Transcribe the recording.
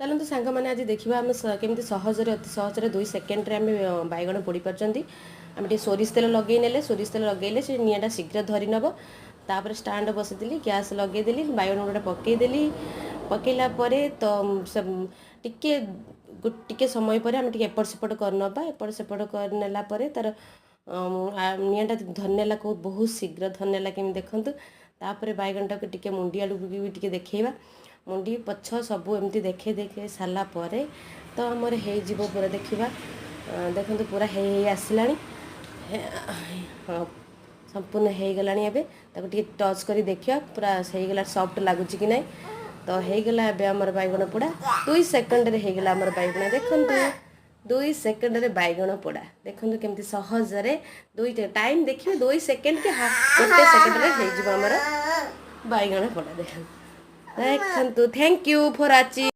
ଚାଲନ୍ତୁ ସାଙ୍ଗମାନେ, ଆଜି ଦେଖିବା ଆମେ କେମିତି ସହଜରେ, ଅତି ସହଜରେ 2 ସେକେଣ୍ଡରେ ଆମେ ବାଇଗଣ ପୋଡ଼ି ପାରୁଛନ୍ତି। ଆମେ ଟିକେ ସୋରିଷ ତେଲ ଲଗେଇ ନେଲେ। ସୋରିଷ ତେଲ ଲଗେଇଲେ ସେ ନିଆଁଟା ଶୀଘ୍ର ଧରି ନେବ। ତାପରେ ଷ୍ଟାଣ୍ଡ ବସିଥିଲି, ଗ୍ୟାସ୍ ଲଗେଇଦେଲି, ବାଇଗଣ ଗୁଡ଼ା ପକେଇଦେଲି। ପକେଇଲା ପରେ ତ ସେ ଟିକେ ଟିକେ ସମୟ ପରେ ଆମେ ଟିକେ ଏପଟ ସେପଟ କରିନେବା। ଏପଟ ସେପଟ କରିନେଲା ପରେ ତାର ନିଆଁଟା ଧରିନେଲା। ବହୁତ ଶୀଘ୍ର ଧରିନେଲା କେମିତି ଦେଖନ୍ତୁ। ତାପରେ ବାଇଗଣଟାକୁ ଟିକେ ମୁଣ୍ଡି ଆଡ଼କୁ ବି ଟିକେ ଦେଖେଇବା। ମୁଣ୍ଡି, ପଛ ସବୁ ଏମିତି ଦେଖେଇ ଦେଖେଇ ସାରିଲା ପରେ ତ ଆମର ହେଇଯିବ ପୁରା। ଦେଖିବା, ଦେଖନ୍ତୁ, ପୁରା ହେଇ ହେଇ ଆସିଲାଣି। ହଁ, ସମ୍ପୂର୍ଣ୍ଣ ହେଇଗଲାଣି। ଏବେ ତାକୁ ଟିକେ ଟଚ୍ କରି ଦେଖିବା, ପୁରା ହେଇଗଲା, ସଫ୍ଟ ଲାଗୁଛି କି ନାହିଁ। ତ ହେଇଗଲା ଏବେ ଆମର ବାଇଗଣ ପୋଡ଼ା। 2 ସେକେଣ୍ଡରେ ହେଇଗଲା ଆମର ବାଇଗଣ। ଦେଖନ୍ତୁ, 2 ସେକେଣ୍ଡରେ ବାଇଗଣ ପୋଡ଼ା। ଦେଖନ୍ତୁ କେମିତି ସହଜରେ, ଦୁଇ ଟାଇମ୍ ଦେଖିବେ, 2 ସେକେଣ୍ଡ କି 1 ସେକେଣ୍ଡରେ ହେଇଯିବ ଆମର ବାଇଗଣ ପୋଡ଼ା। ଦେଖନ୍ତୁ, ଦେଖନ୍ତୁ। Thank you for watching.